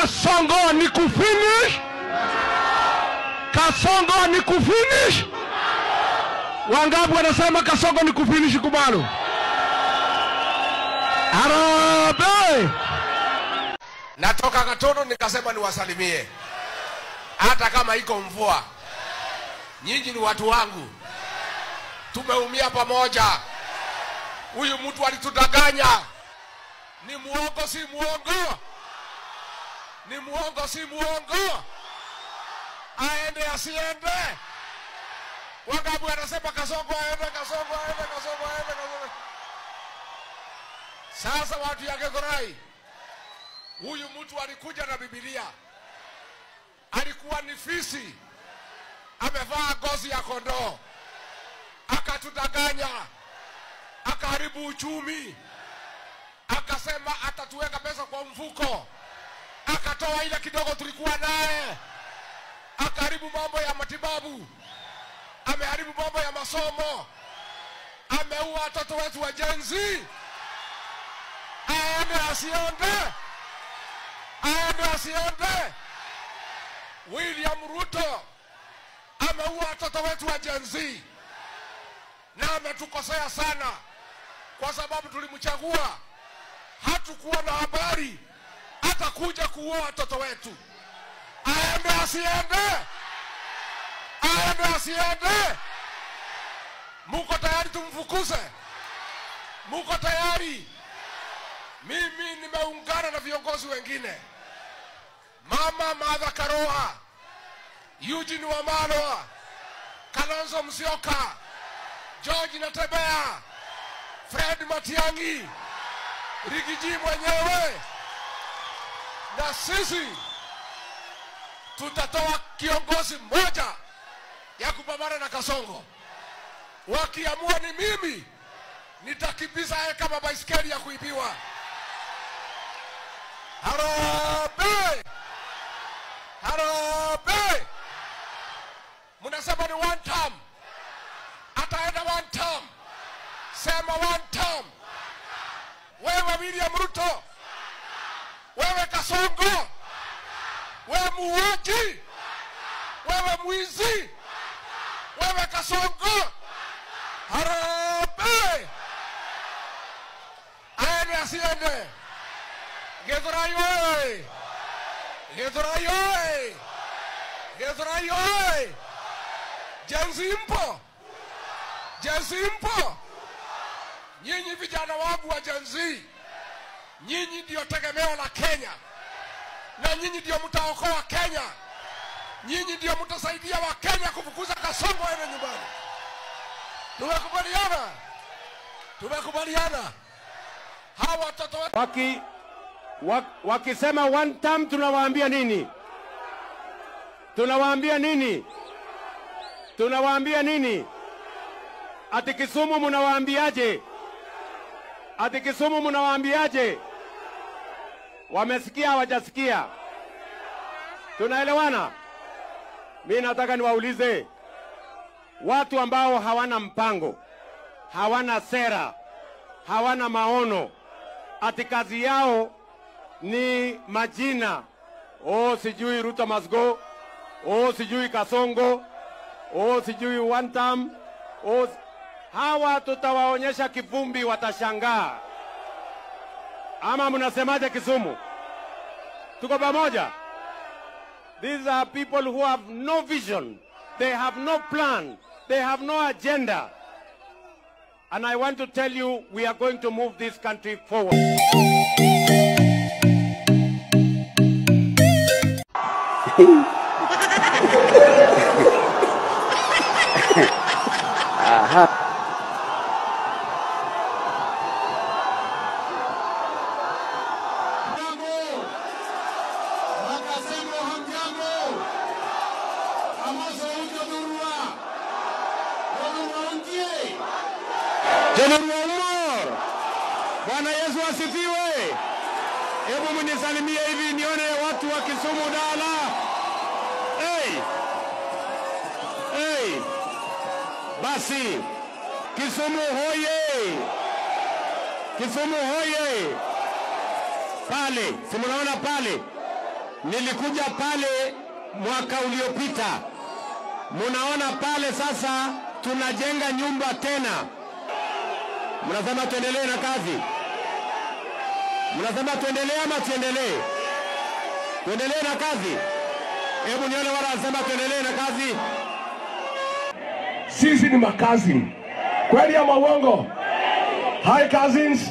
Kasongo ni kufinish. Kasongo ni kufinish. Wangapi wanasema Kasongo ni kufinish kubalo? Harambee! Natoka Katono nikasema niwasalimie. Hata kama iko mvua. Nyinyi ni watu wangu. Tumeumia pamoja. Huyu mtu alitudanganya. Ni muongo si muongo? Ni muongo si muongo? Aende asiende? Wangapi wanasema Kasongo aende, Kasongo aende, Kasongo aende, Kasongo? Sasa watu ya Githurai, huyu mtu alikuja na Biblia. Alikuwa ni fisi, amevaa ngozi ya kondoo. Akatudanganya, akaharibu uchumi. Akasema atatuweka pesa kwa mfuko. Akatoa ile kidogo tulikuwa naye. Akaharibu mambo ya matibabu. Ameharibu mambo ya masomo. Ameua watoto wetu wa Gen Z. Aende asiende? Aende asiende? William Ruto ameua watoto wetu wa Gen Z. Na ametukosea sana, kwa sababu tulimchagua. Hatukuwa na habari atakuja kuua watoto wetu. Aende asiende? Aende asiende? Muko tayari tumfukuze? Muko tayari? Mimi nimeungana na viongozi wengine. Mama Martha Karua, Eugene Wamalwa, Kalonzo Musyoka, George Natembeya, Fred Matiang'i, Rigiji mwenyewe. Na sisi tutatoa kiongozi mmoja ya kupambana na Kasongo. Wakiamua ni mimi, nitakimbiza yeye kama baiskeli ya kuibiwa. Harambee! Harambee! Mnasema ni one term. Ataenda one term. Sema one term. Wewe William Ruto, wewe Kasongo, wewe muuaji, wewe mwizi, wewe Kasongo. Harambee! Aende asiende? Githurai oye! Githurai oye! Githurai oye! Gen Z mpo? Gen Z mpo? Nyinyi vijana wangu wa Gen Z, nyinyi ndio tegemeo la Kenya. Na nyinyi ndio mtaokoa Kenya. Nyinyi ndio mtasaidia wa Kenya kufukuza Kasongo aende nyumbani. Tumekubaliana? Tumekubaliana? Hawa watoto Wakisema one term tunawaambia nini? Tunawaambia nini? Tunawaambia nini? Ati Kisumu mnawaambiaje? Ati Kisumu mnawaambiaje? Wamesikia hawajasikia? Tunaelewana? Mimi nataka niwaulize watu ambao hawana mpango, hawana sera, hawana maono, ati kazi yao ni majina. Oh sijui Ruto must go. Oh sijui Kasongo. Oh sijui one term. Oh, hawa tutawaonyesha kivumbi, watashangaa. Ama mnasemaje Kisumu? Tuko pamoja? These are people who have no vision. They have no plan. They have no agenda. And I want to tell you, we are going to move this country forward. Aha. Bwana Yesu asifiwe. Hebu mnisalimie hivi nione watu wa Kisumu dala. Hey. Hey. Basi Kisumu hoye. Kisumu hoye. Pale, si mnaona pale? Nilikuja pale mwaka uliopita. Munaona pale sasa tunajenga nyumba tena. Mnasema tuendelee na kazi? Mnasema tuendelee ama tuendelee? Tuendelee na kazi? Hebu nione wala wanasema tuendelee na kazi. Sisi ni makazi. Kweli ama uongo? Hi cousins.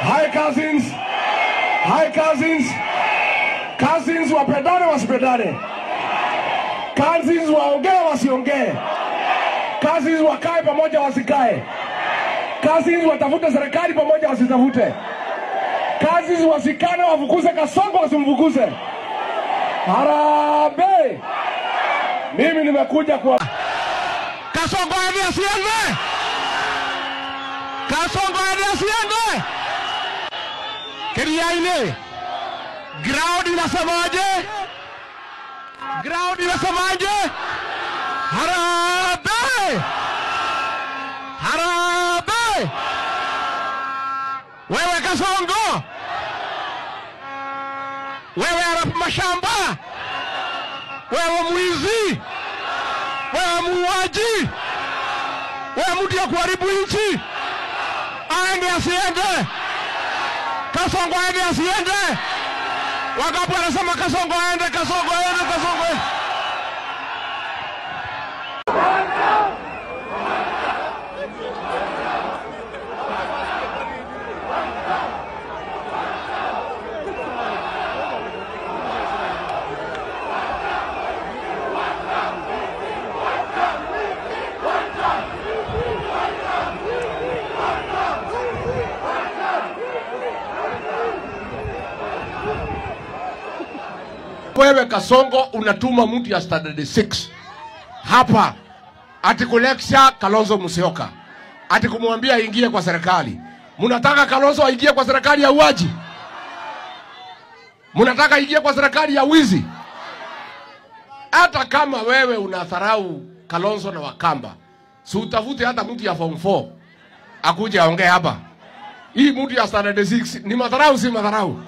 Hi cousins. Hi cousins. Cousins wapendane wasipendane. Cousins waongee wasiongee. Cousins wakae pamoja wasikae. Cousins watafute serikali pamoja wasitafute. Cousins wasikane wafukuze Kasongo wasimfukuze. Harambee. Mimi nimekuja kwa Kasongo aende asiende. Kasongo aende asiende. Keriaine. Ground inasemaje? Ground inasemaje? Harambee. Harambee. Wewe Kasongo. Wewe Arap Mashamba. Wewe mwizi. Wewe muuaji. Wewe mtu ya kuharibu nchi. Aende asiende. Kasongo aende asiende. Wangapi wanasema Kasongo aende, Kasongo aende, Kasongo aende? Wewe Kasongo unatuma mtu ya standard 6 hapa ati kuleksha Kalonzo Musyoka, ati kumwambia aingie kwa serikali. Mnataka Kalonzo aingie kwa serikali ya uaji? Mnataka aingie kwa serikali ya wizi? Hata kama wewe unadharau Kalonzo na Wakamba, si utafute hata mtu ya form 4 akuje aongee hapa. Hii mtu ya standard 6 ni madharau, si madharau?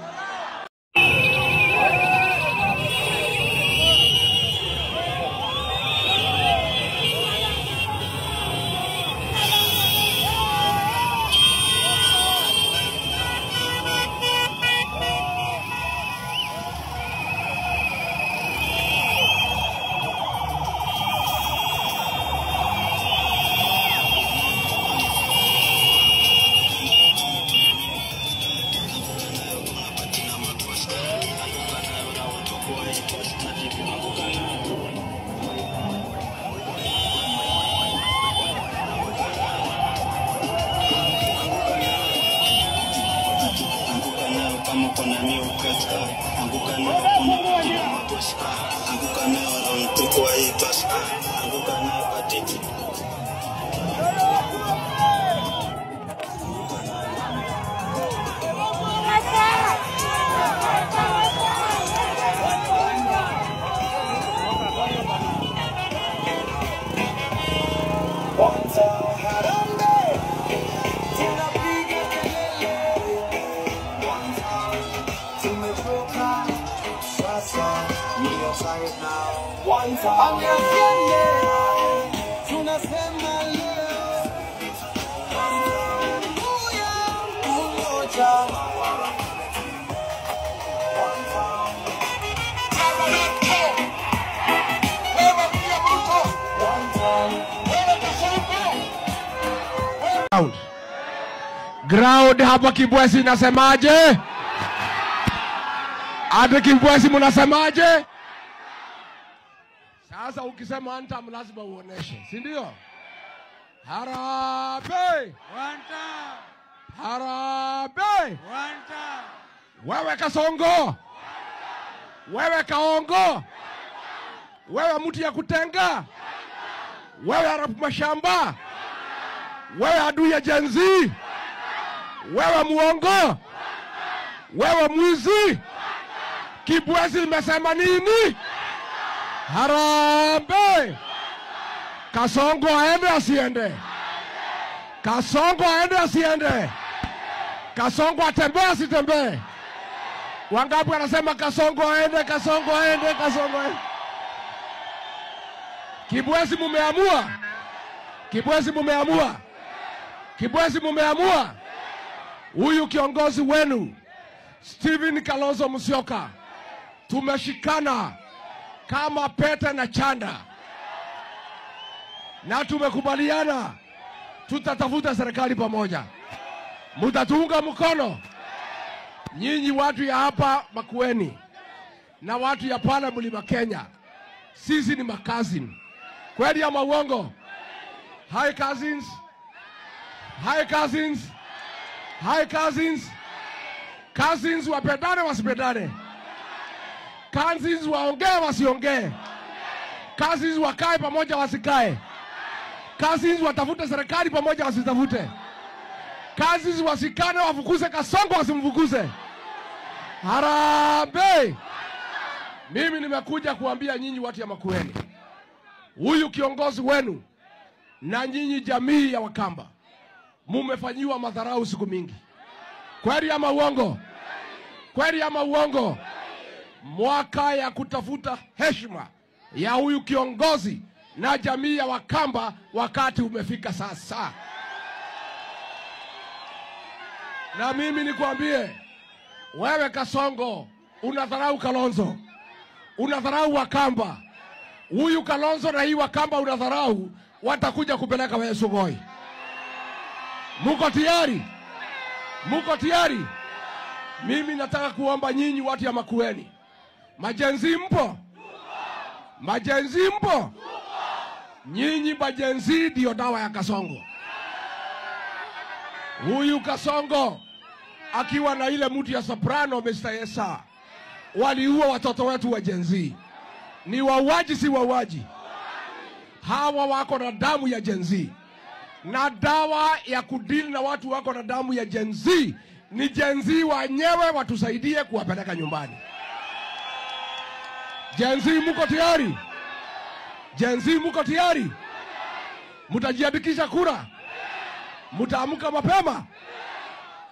Ground hapa Kibwezi inasemaje? Hata Kibwezi mnasemaje? Sasa ukisema antam lazima uoneshe, si ndio? Harambee! Harambee! Wewe Kasongo! Wewe Kaongo! Wewe mtu ya kutenga! Wewe Arap Mashamba! Wewe adui ya Gen Z! Wewe muongo! Wewe mwizi! Kibwezi imesema nini? Harambee! Kasongo aende asiende? Kasongo aende asiende? Kasongo atembee asitembee? Wangapi wanasema Kasongo aende, Kasongo aende, Kasongo aende? Kibwezi mumeamua? Kibwezi mumeamua? Kibwezi mumeamua? Huyu kiongozi wenu Stephen Kalonzo Musyoka, tumeshikana kama pete na chanda, na tumekubaliana tutatafuta serikali pamoja. Mutatuunga mkono nyinyi watu ya hapa Makueni na watu ya pale Mlima Kenya. Sisi ni makazin. Kweli ama uongo? Hi cousins. Hi cousins. Hi cousins. Cousins wapendane wasipendane? Cousins waongee wasiongee? Cousins wakae pamoja wasikae? Cousins watafute serikali pamoja wasitafute? Cousins wasikane wafukuze Kasongo wasimfukuze? Harambee! Mimi nimekuja kuambia nyinyi watu ya Makueni, huyu kiongozi wenu na nyinyi jamii ya Wakamba mumefanyiwa madharau siku mingi. Kweli ama uongo? Kweli ama uongo? Mwaka ya kutafuta heshima ya huyu kiongozi na jamii ya Wakamba wakati umefika sasa. Na mimi nikwambie, wewe Kasongo unadharau Kalonzo, unadharau Wakamba. Huyu Kalonzo na hii Wakamba unadharau, watakuja kupeleka wewe Sugoi. Muko tayari? Muko tayari? Mimi nataka kuomba nyinyi watu ya Makueni, majenzi mpo? Majenzi mpo? Nyinyi majenzi ndio dawa ya Kasongo. Huyu Kasongo akiwa na ile mtu ya soprano Mr. Yesa, waliua watoto wetu wa Gen Z. Ni wauaji si wauaji? Hawa wako na damu ya Gen Z. Na dawa ya kudili na watu wako na damu ya Gen Z ni Gen Z wenyewe watusaidie kuwapeleka nyumbani. Gen Z muko tayari? Gen Z muko tayari? Mutajiandikisha kura? Mutaamuka mapema?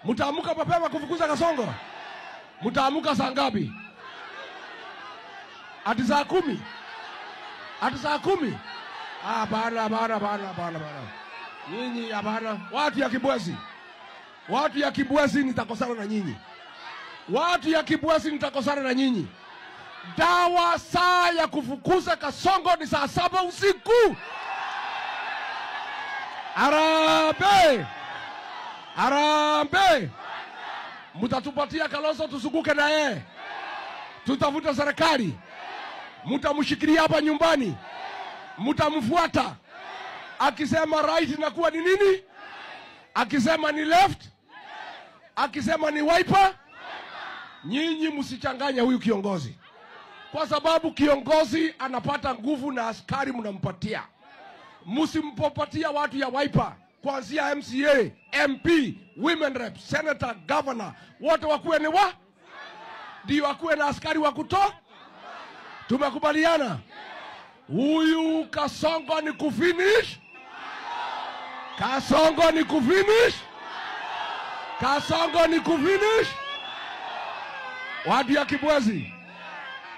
Mutaamuka mapema kufukuza Kasongo? Mutaamuka saa ngapi? Ati saa 10? Ati saa 10? Ah, bana bana bana bana bana. Nyinyi hapana. Watu ya Kibwezi. Watu ya Kibwezi nitakosana na nyinyi. Watu ya Kibwezi nitakosana na nyinyi. Dawa saa ya kufukuza Kasongo ni saa 7 usiku. Harambee! Harambee! Mutatupatia Kalonzo tusunguke na yeye. Tutavuta serikali. Mutamshikilia hapa nyumbani. Mutamfuata. Akisema right inakuwa ni nini? Akisema ni left? Akisema ni wiper? Nyinyi msichanganye huyu kiongozi. Kwa sababu kiongozi anapata nguvu na askari mnampatia. Msimpopatia watu ya wiper, kuanzia MCA, MP, women rep, senator, governor, wote wakuwe ni wa? Ndio wakuwe na askari wa kutoa? Tumekubaliana? Huyu Kasongo ni kufinish? Kasongo ni kufinish? Kasongo ni kufinish? Watu ya Kibwezi,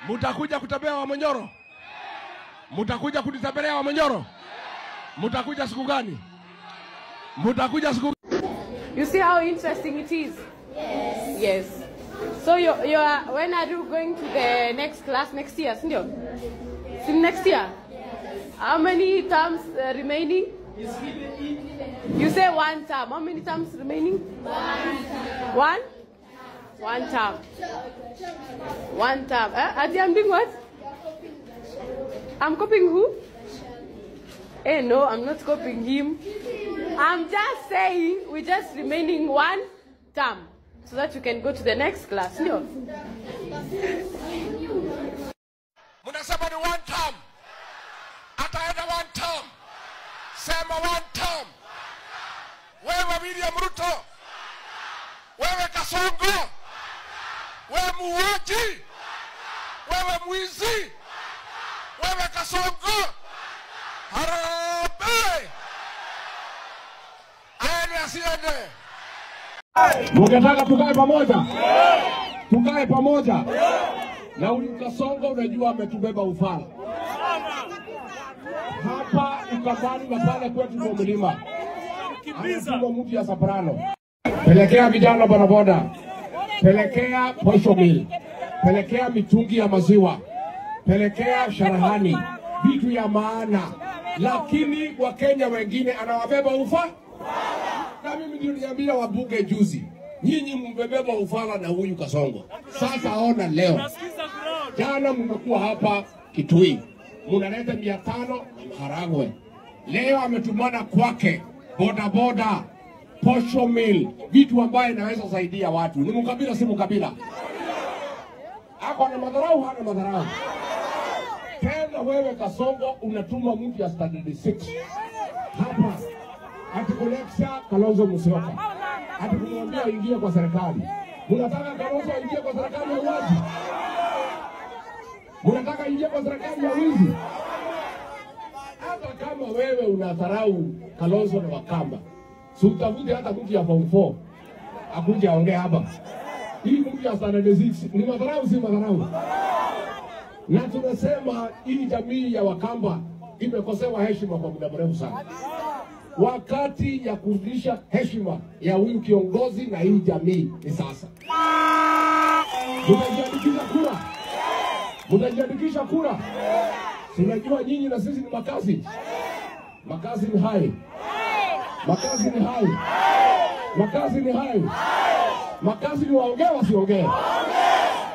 mutakuja kutembea Wamonyoro? Mutakuja kunitembelea Wamonyoro? Mutakuja siku gani? Mutakuja siku. You see how interesting it is? Yes. Yes. So you are, when are you going to the next class next year, sindio? Next year? Yes. How many terms remaining? You say one term. How many terms remaining? One term. One? One term. One term. Adi, I'm doing what? I'm copying who? Eh, no, I'm not copying him. I'm just saying we're just remaining one term so that you can go to the next class. No. Munasema ni one term. Ataenda one term. Sema one term. Wewe William Ruto. Wewe Kasongo. Wewe muuaji. Wewe mwizi. Wewe Kasongo. Harambee! Aende asiende. Mukitaka tukae pamoja? Tukae pamoja. Na huyu Kasongo unajua ametubeba ufala. Hapa Ukambani na pale kwetu kwa mlima. Anatuma mtu ya soprano. Pelekea vijana bodaboda. Pelekea posho mill. Pelekea mitungi ya maziwa. Pelekea sharahani. Vitu ya maana. Lakini Wakenya wengine anawabeba ufa. Na mimi ndio niliambia wabunge juzi, nyinyi mmebeba ufala na huyu Kasongo. Sasa ona leo. Jana mmekuwa hapa Kitui, mnaleta 500 na maharagwe. Leo ametumana kwake boda boda, posho mill, vitu ambaye inaweza saidia watu. Ni mkabila si mkabila? Ako na madharau, hana madharau? Tena wewe Kasongo unatuma mtu ya standard 6 hapa atikuleksa Kalonzo Musyoka, atikumwambia aingie kwa serikali. Mnataka Kalonzo aingie kwa serikali ya uwazi? Mnataka aingie kwa serikali ya wizi? Hata kama wewe unadharau Kalonzo na Wakamba, si utafute hata mtu ya form 4 akuje aongee hapa. Hii mtu ya standard 6 ni madharau si madharau? Na tunasema hii jamii ya Wakamba imekosewa heshima kwa muda mrefu sana. Wakati ya kurudisha heshima ya huyu kiongozi na hii jamii ni sasa. Mtajiandikisha kura. Mtajiandikisha kura. Sinajua nyinyi na sisi ni makazi. Makazi ni hai. Makazi ni hai. Makazi ni hai. Makazi ni waongee wasiongee.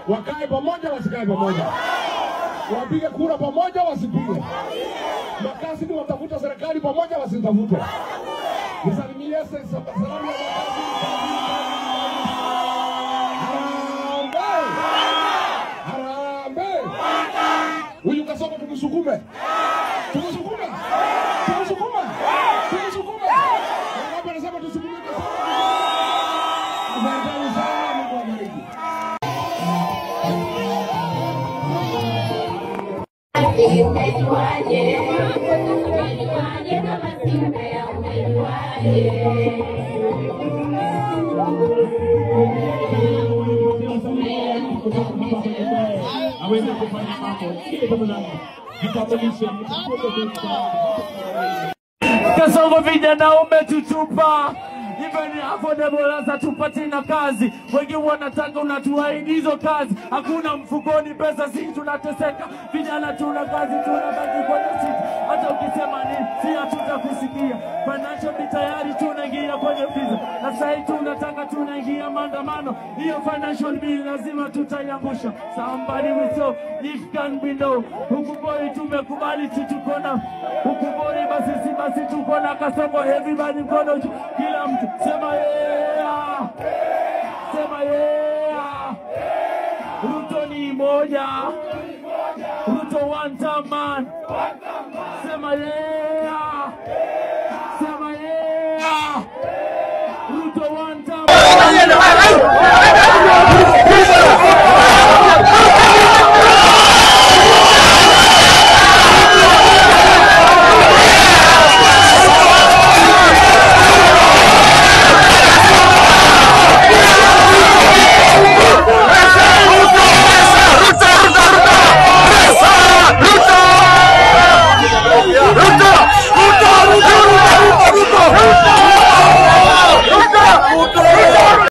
Wakae pamoja wasikae pamoja. Wapige kura pamoja wasipige. Makazi ni watafuta serikali pamoja wasitafute. Nisalimie salamu ya makazi. Harambee! Harambee! Huyu Kasongo tumsukume. Tumsukume. Tumsukume. Tumsukume. Wangapi wanasema tusukume Kasongo? Asanteni sana, Mungu awabariki. Umejuaje? Umejuaje kama si mbea umejuaje? Aweze kufanya mambo jitambulishe. Kasongo vijana umetutupa. Even affordable hasa tupati na kazi. Wengi wanataka unatuahidi hizo kazi. Hakuna mfukoni pesa, si tunateseka. Vijana tuna kazi, tunabaki kwenye city. Hata ukisema nini, si hatutakusikia. Financial ni tayari tunaingia kwenye visa. Na sasa hivi tunataka tunaingia maandamano. Hiyo financial bill lazima tutaiangusha. Somebody we so if can be no. Huku boy tumekubali si tuko na. Huku boy basi si basi tuko na Kasongo. Everybody mkono juu. Kila mtu sema yeah. Sema yeah. Ruto ni moja. Ruto one time man. Sema yeah.